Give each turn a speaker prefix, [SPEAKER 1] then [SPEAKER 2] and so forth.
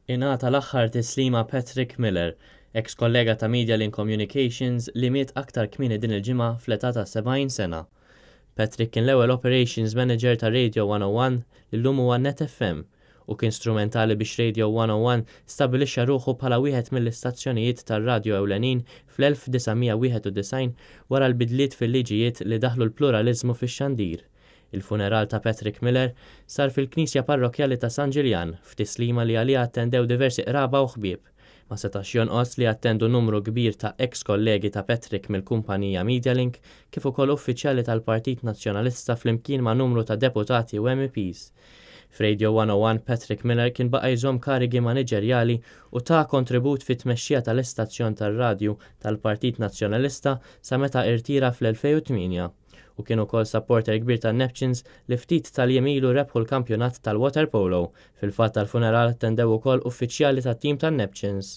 [SPEAKER 1] Ingħata l-aħħar tislima Patrick Miller, eks kollega ta' MediaLink Communications li miet aktar kmieni din il-ġimgħa fl-età ta' 70 sena. Patrick kien l-ewwel Operations Manager ta' Radio 101 li llum huwa Net FM u kien strumentali biex Radio 101 stabbilixxa ruħu bħala wieħed mill-istazzjonijiet tar-radju ewlenin fl-1991 wara l-bidliet fil-liġijiet li daħlu l-pluraliżmu fix-xandir. Il-funeral ta' Patrick Miller sar fil-Knisja Parrokkjali ta' San Ġiljan f'tislima li għaliha attendew diversi qraba u ħbieb. Ma setax jonqos li attendu numru kbir ta' eks kollegi ta' Patrick mill-kumpanija MediaLink kif ukoll uffiċjali tal-Partit Nazzjonalista flimkien ma' numru ta' deputati u MEPs. F'Radio 101 Patrick Miller kien baqa' jżomm karigi maniġerjali u ta kontribut fit-tmexxija tal-istazzjon tar-radju tal-Partit Nazzjonalista sa meta irtira fl-2008 u kien ukoll supporter kbir tan-Neptunes li ftit tal-jiem ilu rebħu l-kampjonat tal-waterpolo. Fil-fatt tal-funeral attendew ukoll uffiċjali tat-tim tan-Neptunes.